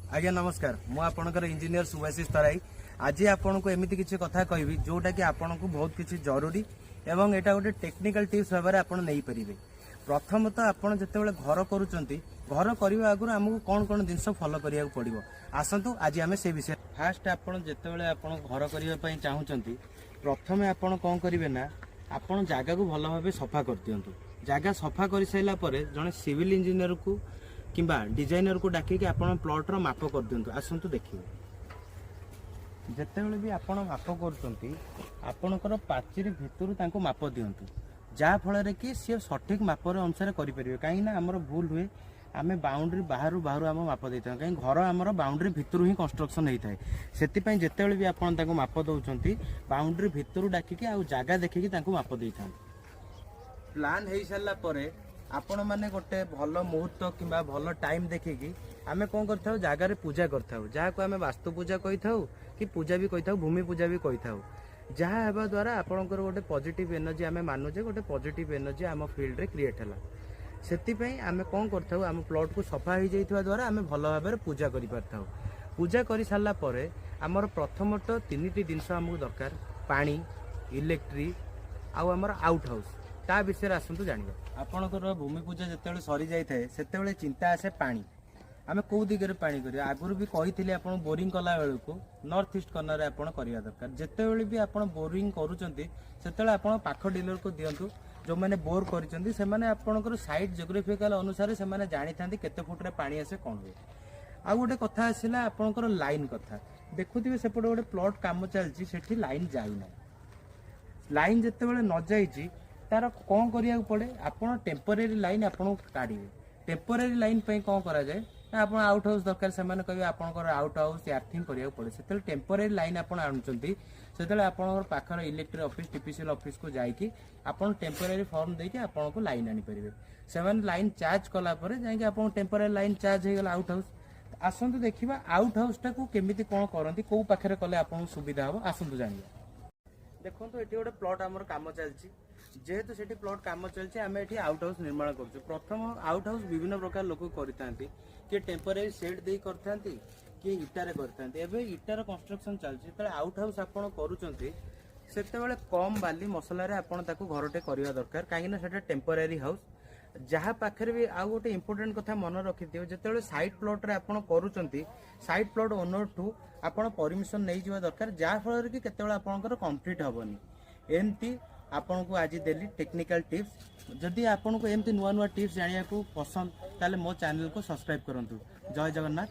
ଆଜ୍ଞା ନମସ୍କାର। ମୁଁ ଆପଣଙ୍କର ଇଞ୍ଜିନିୟର ସୁଭାଶିଷ ତରାଇ। ଆଜି ଆପଣଙ୍କୁ ଏମିତି କିଛି କଥା କହିବି, ଯୋଉଟାକି ଆପଣଙ୍କୁ ବହୁତ କିଛି ଜରୁରୀ ଏବଂ ଏଇଟା ଗୋଟେ ଟେକ୍ନିକାଲ ଟିପ୍ସ ଭାବରେ ଆପଣ ନେଇପାରିବେ। ପ୍ରଥମତଃ, ଆପଣ ଯେତେବେଳେ ଘର କରୁଛନ୍ତି, ଘର କରିବା ଆଗରୁ ଆମକୁ କ'ଣ କ'ଣ ଜିନିଷ ଫଲୋ କରିବାକୁ ପଡ଼ିବ, ଆସନ୍ତୁ ଆଜି ଆମେ ସେ ବିଷୟରେ। ଫାଷ୍ଟ, ଆପଣ ଯେତେବେଳେ ଆପଣ ଘର କରିବା ପାଇଁ ଚାହୁଁଛନ୍ତି, ପ୍ରଥମେ ଆପଣ କ'ଣ କରିବେ ନା, ଆପଣ ଜାଗାକୁ ଭଲ ଭାବେ ସଫା କରିଦିଅନ୍ତୁ। ଜାଗା ସଫା କରିସାରିଲା ପରେ ଜଣେ ସିଭିଲ୍ ଇଞ୍ଜିନିୟରକୁ କିମ୍ବା ଡିଜାଇନରକୁ ଡାକିକି ଆପଣ ପ୍ଲଟ୍ର ମାପ କରିଦିଅନ୍ତୁ। ଆସନ୍ତୁ ଦେଖିବେ। ଯେତେବେଳେ ବି ଆପଣ ମାପ କରୁଛନ୍ତି, ଆପଣଙ୍କର ପାଚେରୀ ଭିତରୁ ତାଙ୍କୁ ମାପ ଦିଅନ୍ତୁ, ଯାହାଫଳରେ କି ସିଏ ସଠିକ୍ ମାପର ଅନୁସାରେ କରିପାରିବେ। କାହିଁକିନା ଆମର ଭୁଲ ହୁଏ, ଆମେ ବାଉଣ୍ଡ୍ରି ବାହାରୁ ବାହାରୁ ଆମ ମାପ ଦେଇଥାଉ। କାହିଁକି ଘର ଆମର ବାଉଣ୍ଡ୍ରି ଭିତରୁ ହିଁ କନଷ୍ଟ୍ରକ୍ସନ୍ ହେଇଥାଏ। ସେଥିପାଇଁ ଯେତେବେଳେ ବି ଆପଣ ତାଙ୍କୁ ମାପ ଦେଉଛନ୍ତି, ବାଉଣ୍ଡ୍ରି ଭିତରୁ ଡାକିକି ଆଉ ଜାଗା ଦେଖିକି ତାଙ୍କୁ ମାପ ଦେଇଥାନ୍ତି। ପ୍ଲାନ୍ ହେଇସାରିଲା ପରେ ଆପଣମାନେ ଗୋଟେ ଭଲ ମୁହୂର୍ତ୍ତ କିମ୍ବା ଭଲ ଟାଇମ୍ ଦେଖିକି ଆମେ କ'ଣ କରିଥାଉ, ଜାଗାରେ ପୂଜା କରିଥାଉ, ଯାହାକୁ ଆମେ ବାସ୍ତୁ ପୂଜା କହିଥାଉ କି ପୂଜା ବି କହିଥାଉ, ଭୂମି ପୂଜା ବି କହିଥାଉ। ଯାହା ହେବା ଦ୍ୱାରା ଆପଣଙ୍କର ଗୋଟେ ପଜିଟିଭ୍ ଏନର୍ଜି, ଆମେ ମାନୁଛେ ଗୋଟେ ପଜିଟିଭ୍ ଏନର୍ଜି ଆମ ଫିଲ୍ଡରେ କ୍ରିଏଟ୍ ହେଲା। ସେଥିପାଇଁ ଆମେ କ'ଣ କରିଥାଉ, ଆମ ପ୍ଲଟ୍କୁ ସଫା ହେଇଯାଇଥିବା ଦ୍ୱାରା ଆମେ ଭଲ ଭାବରେ ପୂଜା କରିପାରିଥାଉ। ପୂଜା କରିସାରିଲା ପରେ ଆମର ପ୍ରଥମତଃ ତିନିଟି ଜିନିଷ ଆମକୁ ଦରକାର: ପାଣି, ଇଲେକ୍ଟ୍ରି ଆଉ ଆମର ଆଉଟ୍ ହାଉସ୍। ତା ବିଷୟରେ ଆସନ୍ତୁ ଜାଣିବା। ଆପଣଙ୍କର ଭୂମି ପୂଜା ଯେତେବେଳେ ସରିଯାଇଥାଏ, ସେତେବେଳେ ଚିନ୍ତା ଆସେ ପାଣି, ଆମେ କେଉଁ ଦିଗରେ ପାଣି କରିବା। ଆଗରୁ ବି କହିଥିଲି, ଆପଣ ବୋରିଂ କଲା ବେଳକୁ ନର୍ଥ ଇଷ୍ଟ କର୍ଣ୍ଣରରେ ଆପଣ କରିବା ଦରକାର। ଯେତେବେଳେ ବି ଆପଣ ବୋରିଂ କରୁଛନ୍ତି, ସେତେବେଳେ ଆପଣ ପାଖ ଡିଲରକୁ ଦିଅନ୍ତୁ। ଯେଉଁମାନେ ବୋର୍ କରିଛନ୍ତି, ସେମାନେ ଆପଣଙ୍କର ସାଇଟ୍ ଜିଓଗ୍ରାଫିକାଲ ଅନୁସାରେ ସେମାନେ ଜାଣିଥାନ୍ତି କେତେ ଫୁଟରେ ପାଣି ଆସେ, କ'ଣ ହୁଏ। ଆଉ ଗୋଟେ କଥା ଆସିଲା ଆପଣଙ୍କର ଲାଇନ୍ କଥା। ଦେଖୁଥିବେ, ସେପଟେ ଗୋଟେ ପ୍ଲଟ୍ କାମ ଚାଲିଛି, ସେଠି ଲାଇନ୍ ଯାଇନାହିଁ। ଲାଇନ୍ ଯେତେବେଳେ ନ ଯାଇଛି, ତାର କ'ଣ କରିବାକୁ ପଡ଼େ? ଆପଣ ଟେମ୍ପୋରାରୀ ଲାଇନ୍ ଆପଣଙ୍କୁ କାଢ଼ିବେ। ଟେମ୍ପୋରାରୀ ଲାଇନ୍ ପାଇଁ କ'ଣ କରାଯାଏ ନା, ଆପଣ ଆଉଟ୍ ହାଉସ୍ ଦରକାର। ସେମାନେ କହିବେ ଆପଣଙ୍କର ଆଉଟ୍ ହାଉସ୍ ଆର୍ଥିଂ କରିବାକୁ ପଡ଼େ। ସେତେବେଳେ ଟେମ୍ପୋରାରୀ ଲାଇନ୍ ଆପଣ ଆଣୁଛନ୍ତି, ସେତେବେଳେ ଆପଣଙ୍କର ପାଖର ଇଲେକ୍ଟ୍ରିକ୍ ଅଫିସ୍, ଟିପିସିଏଲ୍ ଅଫିସକୁ ଯାଇକି ଆପଣ ଟେମ୍ପୋରାରୀ ଫର୍ମ ଦେଇକି ଆପଣଙ୍କୁ ଲାଇନ୍ ଆଣିପାରିବେ। ସେମାନେ ଲାଇନ୍ ଚାର୍ଜ କଲା ପରେ ଯାଇକି ଆପଣଙ୍କୁ ଟେମ୍ପୋରାରୀ ଲାଇନ୍ ଚାର୍ଜ ହେଇଗଲା ଆଉଟ୍ ହାଉସ୍। ଆସନ୍ତୁ ଦେଖିବା, ଆଉଟ୍ ହାଉସ୍ଟାକୁ କେମିତି କ'ଣ କରନ୍ତି, କୋଉ ପାଖରେ କଲେ ଆପଣଙ୍କୁ ସୁବିଧା ହେବ, ଆସନ୍ତୁ ଜାଣିବା। ଦେଖନ୍ତୁ, ଏଠି ଗୋଟେ ପ୍ଲଟ୍ ଆମର କାମ ଚାଲିଛି। ଯେହେତୁ ସେଠି ପ୍ଲଟ୍ କାମ ଚାଲିଛି, ଆମେ ଏଠି ଆଉଟ୍ ହାଉସ୍ ନିର୍ମାଣ କରୁଛୁ। ପ୍ରଥମ ଆଉଟ୍ ହାଉସ୍ ବିଭିନ୍ନ ପ୍ରକାର ଲୋକ କରିଥାନ୍ତି। କିଏ ଟେମ୍ପୋରାରୀ ସେଡ୍ ଦେଇ କରିଥାନ୍ତି, କିଏ ଇଟାରେ କରିଥାନ୍ତି। ଏବେ ଇଟାର କନଷ୍ଟ୍ରକ୍ସନ୍ ଚାଲିଛି। ଯେତେବେଳେ ଆଉଟ୍ ହାଉସ୍ ଆପଣ କରୁଛନ୍ତି, ସେତେବେଳେ କମ୍ ବାଲି ମସଲାରେ ଆପଣ ତାକୁ ଘରଟେ କରିବା ଦରକାର, କାହିଁକିନା ସେଟା ଟେମ୍ପୋରାରୀ ହାଉସ୍। ଯାହା ପାଖରେ ବି ଆଉ ଗୋଟେ ଇମ୍ପୋର୍ଟାଣ୍ଟ କଥା ମନେ ରଖିଥିବେ, ଯେତେବେଳେ ସାଇଟ୍ ପ୍ଲଟ୍ରେ ଆପଣ କରୁଛନ୍ତି, ସାଇଟ୍ ପ୍ଲଟ୍ ଓନରଠୁ ଆପଣ ପରମିସନ୍ ନେଇଯିବା ଦରକାର, ଯାହାଫଳରେ କି କେତେବେଳେ ଆପଣଙ୍କର କନଫ୍ଲିକ୍ଟ ହେବନି। ଏମିତି ଆପଣଙ୍କୁ ଆଜି ଦେଲି ଟେକ୍ନିକାଲ ଟିପ୍ସ। ଯଦି ଆପଣଙ୍କୁ ଏମିତି ନୂଆ ନୂଆ ଟିପ୍ସ ଜାଣିବାକୁ ପସନ୍ଦ, ତାହେଲେ ମୋ ଚ୍ୟାନେଲକୁ ସବସ୍କ୍ରାଇବ୍ କରନ୍ତୁ। ଜୟ ଜଗନ୍ନାଥ।